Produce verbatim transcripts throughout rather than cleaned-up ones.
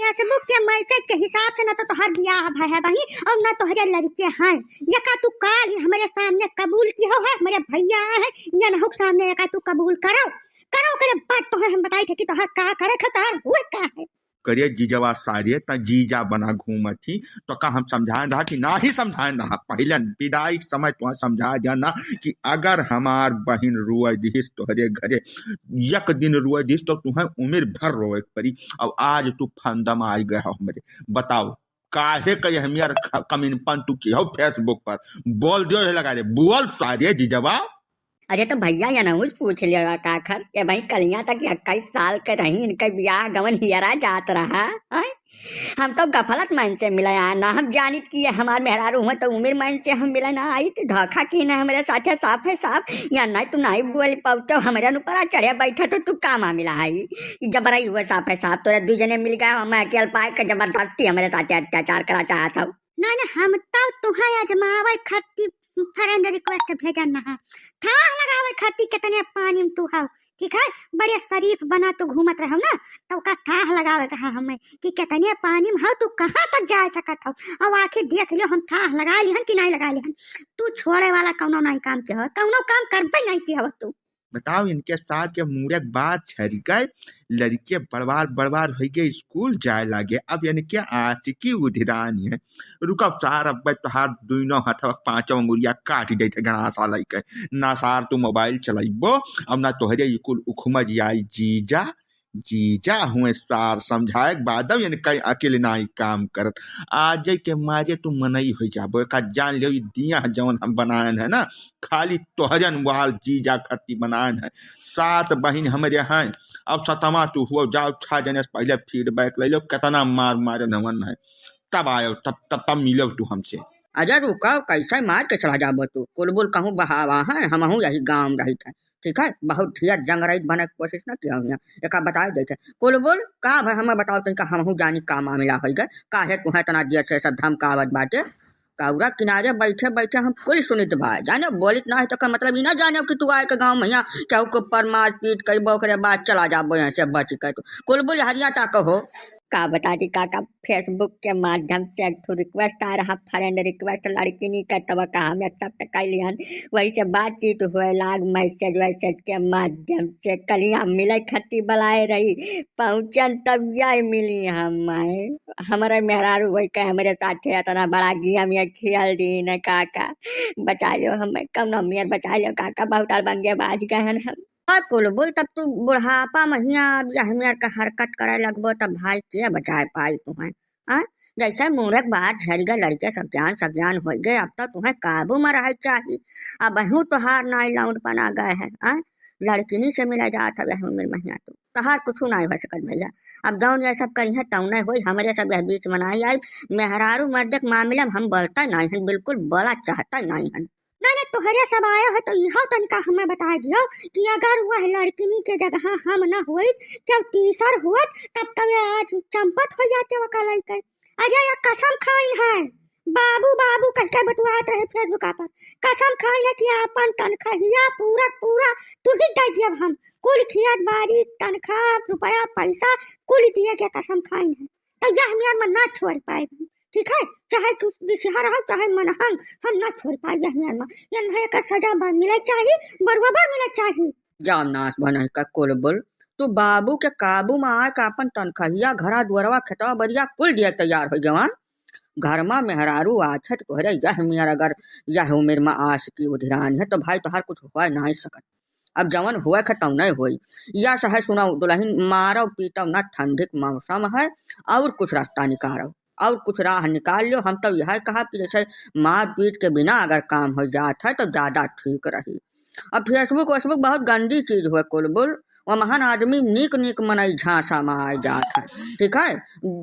Facebook के message के हिसाब से ना तो तोहार बियाह भय है बहिन, और ना तोहरे लड़के हैं। यका तू काल ही हमरे सामने कबूल किहो है, हमरे भैया है, यनहू के सामने यका तू कबूल करो, करो, ओकरे बाद तोहे हम बताई थे कि तोहार का करे थे, तोहार हुए का है। करे जीजवा सारे, त जीजा बना घूमत ही, तो का हम समझाएन रहा कि नाही समझाएन रहा? पहिले विदाई के समय तुहा समझा जाना कि अगर हमार बहिन रोए दिहिस तोहरे घरे, एक दिन रोए दिहिस तो तुहे उमिर भर रोए के परी। अब आज तू फंदम आई गए हो हमरे, बताओ काहे का ये हमियर ख-, कमीनपन तू की हो Facebook पर? बोल दियो ये लगा रे, बोल सारे जीजवा। अरे तो भैया, यनहू से पूछ लिया का खर, ये भाई कलियां तक इक्कीस साल के रही, इनके बियाह गवन हियरा जात रहा, हैं? हम तो गफलत मन से मिले आए ना, हम जानित कि ये हमार मेहरारू हुए तो उमिर मन से हम मिले ना आई, तो धोखा की ना हमरे साथे साफ है साफ, या नहीं तू नहीं बोल पाऊ तो हमरे ऊपर चढ़े बैठे तो तू का मामला है? ई जबरई हुए साफ है साफ, तोरे दू जने मिल गए, हम अकेल पाए के जबरदस्ती हमरे साथे अत्याचार करा चाहत हऊ। ना, ना, हम तो तुहे आजमावे खातिर friend request भेजन ना है। थाह लगावे खातिर कितने पानी में तू हव, ठीक है? बड़े शरीफ बना तू घूमत रहो ना, तो का थाह लगावे के है हमें कि कितने पानी में हव, तू कहाँ तक जा सकत हव। अब आखिर देख लियो, हम थाह लगा लिहन कि नहीं लगा लिहन। तू छोड़े वाला कौनो नहीं काम के हो, कौनो काम करबे नहीं के हो तू। बताओ, इनके साथ के मूड़े के बात झरि गए, लड़के बड़वार बड़वार होइ गए, स्कूल जाए लागे। अब इनके आशिकी उधिरान है। रुकब सार, अब तोहार दुइनो हथवा पांचों अंगुरिया काट देते गणासा लइके। ना सार तू मोबाइल चलाइबो, अब ना तोहरे ई कुल उखमज आई। जीजा, जीजा हुए सार, समझाए के बाद अब इनका अकेले ना ही काम करत। आज के मारे तू मनई हो जाबो, एका जान लियो, ई दिया जौन हम बनाएन है ना, खाली तोहरन वाल जीजा खातिर बनाएन है। सात बहिन हमरे हैं, अब सतमा तू हुआ, जाओ छह जने से पहले feedback ले लो, कितना मार मारन हवन है, तब आयो, तब, तब, तब मिलो तू हमसे। अरे रुको, कैसे मार के चला जाबो तू? कुलबुल कहूँ बहावा है, हमहू यही गाँव में रहित है, ठीक है? बहुत ढेर जंगरैत बने के कोशिश न किया हुआ। एका बताए देते। कुलबुल, का भाई हमें बताओ तनिका, हमहू जानी का मामला होइ गए, काहे तुहे इतना देर से सब धमकावत बाटे? कौरा किनारे बैठे बैठे हम कुल सुनित बा, जाने बोलित ना है तो का मतलब ई ना जाने कि तू आए के गाँव में यहाँ केहू के ऊपर मारपीट करबो, ओकरे बाद चला जाबो यहाँ से बच के। तू कुलबुल हरिया ता कहो। का बता दी काका, Facebook के माध्यम से एक ठो request आ रहा, friend request लड़किनी का, तब का हम accept कर लिहन। वही से बातचीत हुए लाग, message वैसेज के माध्यम से। कलिया मिले खती बुलाए रही, पहुँचन तब यही मिली हम। हमारे मेहरारू वही कहे, हमरे साथे इतना बड़ा game ये खेल दीन काका, बचा लो हमें, कौनो मेर बचा लो काका, बहुत अलबंगे बाज गए हैं हम। और कुलबुल, तब तू बुढ़ापा में हियाँ अब यह मेर का हरकत करे लगबो, तब भाई के बचाए पाई तुहें? हाँ, जैसे मूरख बात झरि गए, लड़के सज्ञान सज्ञान होइ गए, अब तो तुहें काबू में रहे चाही। अबहू तोहार नाई लौंड बना गए है, हाँ? लड़किनी से मिला जात हवे उमिर में हियाँ तू, तोहार कुछ नाई हो सकत भैया। अब जौन ये सब करी है तौने होई, हमरे सब यह बीच में नाई आई। मेहरारू मर्द के मामले में हम बोलते नाई हन, बिल्कुल बोला चाहते नाई हन। ना, ना, तोहरे सब आयो है तो इहो तनिका हमें बता दियो कि अगर वह लड़किनी के जगह हम न होइत, केहू तीसर होत, तब तो ये आज चंपत हो जाते वो कलई के। अरे ये कसम खाइन है, बाबू, बाबू कह के बतुआत रहे Facebook पर, कसम खाइन है कि आपन तनखहिया पूरा, पूरा तू ही दे दियब हम, कुल खियत बारी, तनखा, रुपया, पैसा, कुल दिए के कसम खाइन है। तो यह मेर में ना छोड़ पाए, ठीक है? चाहे तू दिशहा रहो, चाहे मनहंग, हम ना छोड़ पाए यह मेर में। यह नहीं एकर सजा बा-, मिले चाही, बरुआ बा मिले चाही। जाम नाश बनई का कुलबुल, तू बाबू के काबू में आके आपन तनखहिया, घरा दुअरवा, खेतवा बरिया कुल दिए तैयार होइ गवा। घर में मेहरारू आछे तो तोहरे यह मेर अगर यह उमिर में आशिकी उधिरान है तो भाई तोहार कुछ हो नाई सकत। अब जवन हुआ खे तौने होई। या सहे सुनौ दुलहिन, मारौ पीटौ ना, ठंडी के मौसम है, और कुछ रास्ता निकालौ, और कुछ राह निकाल लो। हम तो यह कहा कि जैसे मारपीट के बिना अगर काम हो जात है तो ज्यादा ठीक रही। अब Facebook वेसबुक बहुत गंदी चीज हुए कुलबुल, वह महान आदमी नीक नीक मनई झांसा में आ जात है, ठीक है।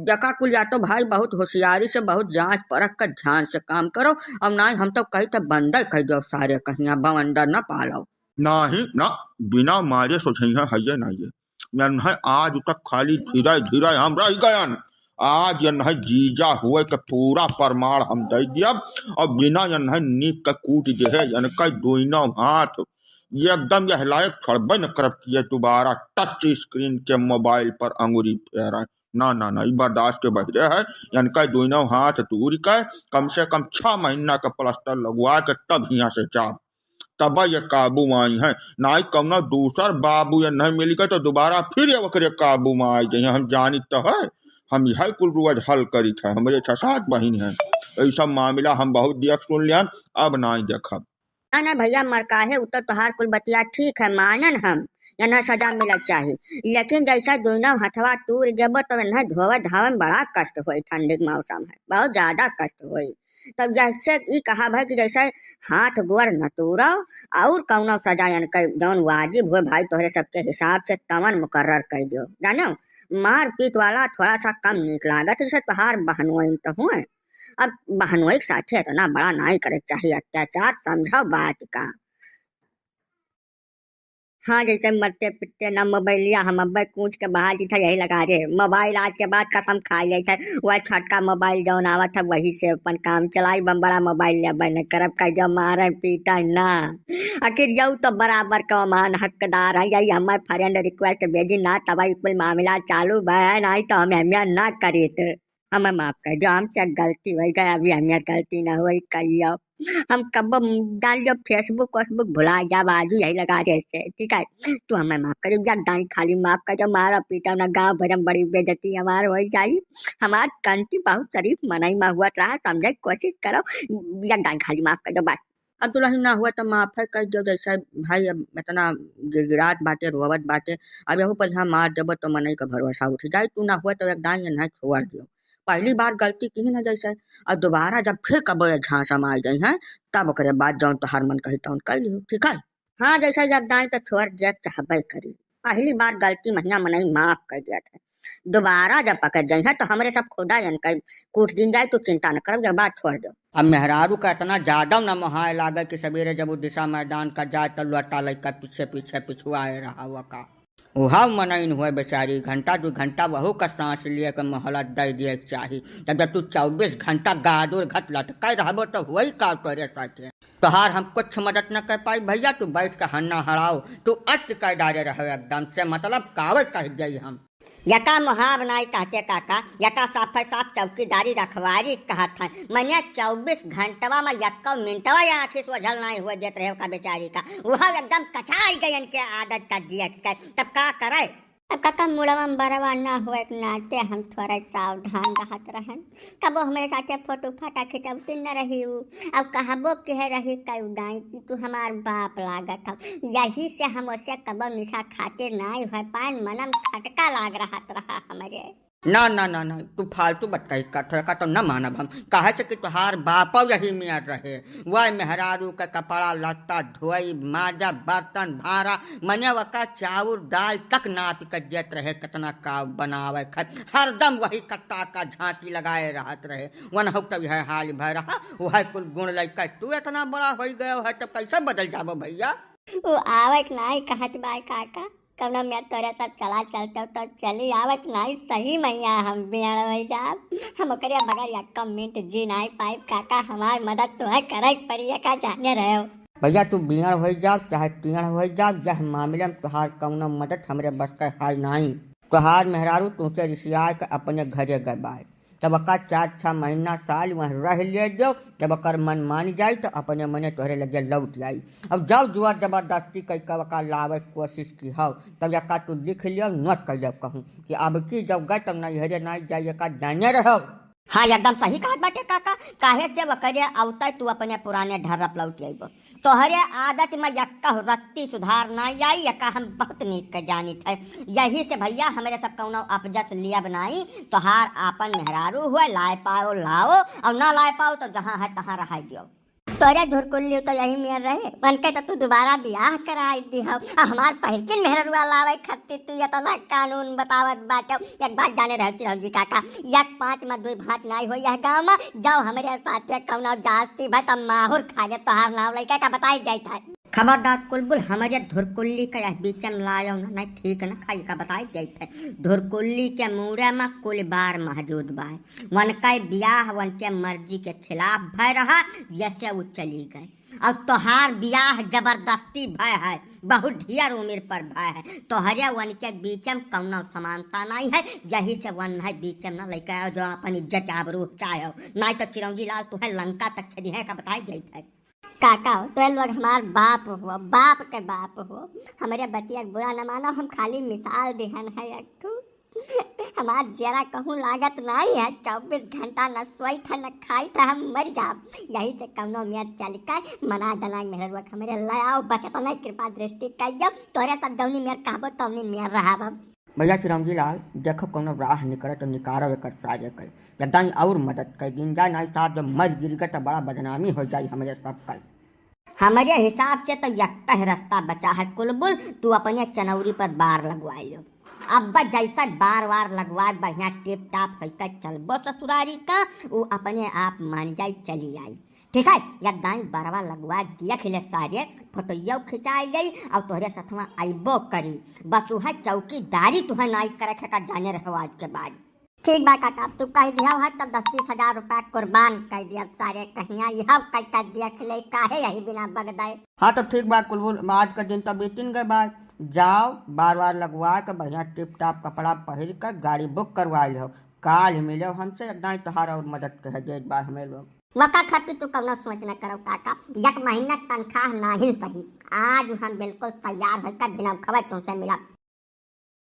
जका कुल या तो भाई बहुत होशियारी से, बहुत जांच परख कर ध्यान से काम करो। अब नाई हम तो कही तो बंदर कह दो, सारे कहिया बवंडर न पालो। नाही ना, बिना मारे सोचइहे हइये नाइये। यन्हे आज तक खाली धीरे धीरे हम रह गयन। आज यन्हे जीजा हुए के पूरा प्रमाण हम दे दियब और बिना यन्हे नीक के कूट देहे यनके दोनों हाथ। ये एकदम यह लायक छोड़बे न करब कि ये दोबारा touch screen के mobile पर अंगुरी फेरे। ना, ना, ना, ई बर्दाश्त के बहिरे है। इनका दुइनो हाथ तूर के कम से कम छह महीना का प्लास्टर लगवा के तब हियाँ से जाब, तब ये काबू में आई हैं। नाई कौनो दूसर बाबू ये नहीं मिल गए तो दोबारा फिर ये ओकरे काबू में आ जाइए। हम जानित तो है, हम यह कुल रोज हल करित है। हमरे छह सात बहिन हैं, ये सब मामला हम बहुत देख सुन लियन, अब नाई देखब। ना, ना भैया, मरकाहे, उ तो तोहार कुल बतिया ठीक है, मानन हम, इन्हें सजा मिलक चाही, लेकिन जैसे दुइनो हथवा तूर देबो तो इन्हें धोवे धावे में बड़ा कष्ट होई, ठंडी के मौसम है, बहुत ज्यादा कष्ट होई। तब जैसे ई कहा भाई कि जैसे हाथ गोड़ न तूरो और कौनो सजा इनके जौन वाजिब हुए भाई तोहरे सबके हिसाब से तवन मुकर्रर कर दियो, जानो, मारपीट वाला थोड़ा सा कम नीक लागत, जैसे तोहार बहनोइन तो हुए, अब बहनोई के साथे इतना बड़ा नाई करे के चाही अत्याचार, समझो बात का। हाँ, जैसे मरते पिटते ना मोबाइलिया, हम अब्बे कूच के बाहर जीता यही लगा दे। मोबाइल आज के बाद कसम खा जाता है, वह छोटका मोबाइल जौन आवत है वही से अपन काम चलाई। बम बड़ा मोबाइल ले बने करब का जो मारे पीटा ना। आखिर यू तो बराबर का मान हकदार है, यही हमारे फ्रेंड रिक्वेस्ट भेजी ना, तब ई कुल मामला चालू भय, नहीं तो हम एहमियत ना करीत। हमें माफ कर दो, हमसे गलती हो गई, अभी हमें गलती ना होई कहियो। हम कब डाल जो Facebook वेसबुक भुला जाब, आजू यही लगा जैसे, ठीक है? तू हमें माफ कर दो, जब दाई खाली माफ कर दो, मारा पीटा ना, गाँव भर में बड़ी बेइज्जती हमार हो जाई। हमार कंटी बहुत शरीफ मनई में हुआ रहा, समझे के कोशिश करो, जब दाई खाली माफ कर दो बस। अब दुलही ना हुआ तो माफ है कर दो, जैसे भाई अब इतना गिड़गिड़ात बाटे, रोवत बाटे, अब यहू पर यहाँ मार देबो तो मनई का भरोसा उठ जाई। तू ना हुआ तो एक दाई ना छोड़ दियो, पहली बार गलती की ना जैसे, और दोबारा जब फिर कबो ये झांसा में आ जाई हैं, तब ओकरे बाद जौन तोहार मन कही तौन कर लियो, ठीक है? हाँ, जैसे जब दाई तो छोड़ दिया चाहबे करी, पहली बार गलती महिया मनई माफ कर दिया था, दोबारा जब पकड़ जाई हैं तो हमरे सब खुदा इनका कूट दिन जाए, तू चिंता न करो, जब बात छोड़ दो। अब मेहरारू का इतना ज्यादा न मोहाय लागे कि सवेरे जब वो दिशा मैदान का जाए तो लौटा लइका पीछे पीछे पिछुआए रहा हुआ का। उहा मनइन हुए बेचारी, घंटा दू घंटा वहू का सांस लिए के मोहलत दे दिए के चाही। तब जब तू चउबीस घंटा गादुर घट लटकाए रहबो तो हुई का तोरे साथे? तोहार हम कुछ मदद न कर पाई भैया, तू बैठ के हन्ना हड़ाओ, तू अस्त कर डारे रहो एकदम से, मतलब कावे कह गई हम। यका मुहाब नाई कहते काका, यका साफे साफ चौकीदारी रखवारी कहत हैं। मने चउबीस घंटवा में यक्को मिनटवा या आँखी सोझल नाई हुए देत रहे का बेचारी का। वह एकदम कचाई गयन के आदत कर दिया कि तब का करे? अब काका मुड़वा में बरवा ना हुए के नाते हम थोड़ा सावधान रहत रहन। कबो हमरे साथे फोटो फाटा खिंचौती न रही उ। अब कहबो कह रही कई दाई कि तू हमार बाप लागत हौ। यही से हम ओसे कबो निशा खातिर नाई होए पाएन, मनम खटका लाग रहत रहा हमरे। ना, ना, ना, ना, तू फालतू बतकही करत हो, एका तो न मानब हम। काहे से कि तोहार बापो यही मियाँ रहे। वह मेहरारू के कपड़ा लत्ता धोई, माजा, बर्तन, भारा, मने वका चाउर, दाल तक नाप के देत रहे, कितना का बनावे खाए। हरदम वही कत्ता का झांकी लगाए रहत रहे। वनहु तब यह हाल भय रहा, वह कुल गुण लइका तू इतना बड़ा होई गयो है, तब कैसे बदल जाबो भैया? वो आवत नाई कहत बाय काका, कौनो में तोरे सब चला चलते तो चली आवत नाई, सही मैया हम बियाण हो जाब। हम ओकरे बगैर यक्को मिनट जी नाई पाइब काका, हमार मदद तोहे करे के पड़ी, एका जाने रहो। भैया तू बियाण हो जाब चाहे तियाण हो जाब, यह मामले में तोहार कौनो मदद हमरे बस के हाय नाई। तोहार मेहरारू तुमसे रिसिया के अपने घरे गए बाय। तब ओका चार छह महीना साल वहाँ रह ले दो, जब ओकर मन मान जाई तो अपने मने तोहरे लगे लौट आई। अब जब जोर जबरदस्ती कई के ओका लावे के कोशिश की हो, तब एका तू लिख लियो, नोट कर लियो कहूँ कि अब की जब गए तब नैहरे नाई जाई, एका जाने रहो। हाँ, एकदम सही कहत बाटे काका, काहे से ओकरे अवते तू अपने पुराने ढर्रप लौट अइबो। तोहरे आदत में यक्कह रत्ती सुधार नाई आई, एका हम बहुत नीक के जानित है। यही से भैया हमरे सब कौनो अपजस लियब नाई, तोहार आपन मेहरारू हुए, लाए पाओ लाओ, और ना लाए पाओ तो जहाँ है तहाँ रहाई दियो। तोरे धुरकुल्ली तो यही मेर रहे, उनके तो तू दोबारा बियाह कराई दिहो, आ हमार पहिलकिन मेहररुआ लावे खातिर तू इतना कानून बतावत बाटे। एक बात जाने रहो चिरौंजी काका, एक पाँच में दुई भात नाई होई यह गाँव में, जाओ हमरे साथे कौनो जास्ती भाई तब माहुर खा ले तोहार नाव लइका का बताई जाइत है। खबरदार कुलबुल, हमरे धुरकुल्ली के यह बीचे में लायो ना, नहीं ठीक न खाई का बताई जाइत है। धुरकुल्ली के मूड़े में कुल बार मौजूद बाय। वनके बियाह वनके मर्जी के खिलाफ भय रहा, यसे उ चली गए। और तोहार बियाह जबरदस्ती भय है, बहुत ढेर उम्र पर भय है। तोहरे वनके बीचे में कौनो समानता नहीं है, यही से वन है बीचे में न लेके आओ जो अपन इज्जत आबरू चाहे हो, नहीं तो चिरौंजी लाल तुहे लंका तक खेदी है का बताई जाइत है। काका हो, तोहे लोग हमार बाप हो, बाप के बाप हो। हमरे बतिया के बुरा न मानो, हम खाली मिसाल देहन है एक ठो। हमार जरा कहूँ लागत नहीं है, चउबीस घंटा न सोइत है न खाइत है, हम मर जाब। यही से कौनो मेर चल कर मना देना मेहरुआ के हमरे ले आओ, बचत नहीं कृपा दृष्टि कइयो, तोरे सब जौनी मेर कहबो तौनी मेर रहब। भैया चिरौंजी लाल, देखो कौनो राह निकले तो निकारो एकर सारे के। यदि और मदद कर दीन जाए, नहीं साहब जब मर गिर गए तो बड़ा बदनामी हो जाई हमरे सब का। हमरे हिसाब से तो यक्का ही रास्ता बचा है कुलबुल, तू अपने चनौरी पर बार लगवा लियो। अब बस जैसा बार वार लगवा बढ़िया टिप टाप होकर चलबो ससुरारी का, वो अपने आप मान जाई चली आई। ठीक है, या दाई बरवा लगवा दिया खिले सारे, फोटोयो खिंचाई गई और तोहरे सथवा आइबो करी। बस वह चौकीदारी तुहे नाई करे के का जाने रहो आज के बाद। ठीक बा काका, अब तू कह दिया है तब दस बीस हजार रुपया कुर्बान कर दिया सारे कहिया, यह कह कर दिया खिले काहे यही बिना बग दे। हाँ तो ठीक बा कुलबुल, आज का दिन तो बीतिन गए बा, जाओ बार वार लगवा के बढ़िया टिप टाप कपड़ा पहिर के गाड़ी बुक करवा लियो, काल मिलो हमसे, दाई तोहार और मदद कहे देत बा हमें लोग। वका खातिर तू कौनो सोच न करो काका, एक महीना तनख्वाह नाहिन सही, आज हम बिल्कुल तैयार होकर बिना खबर तुमसे मिलब।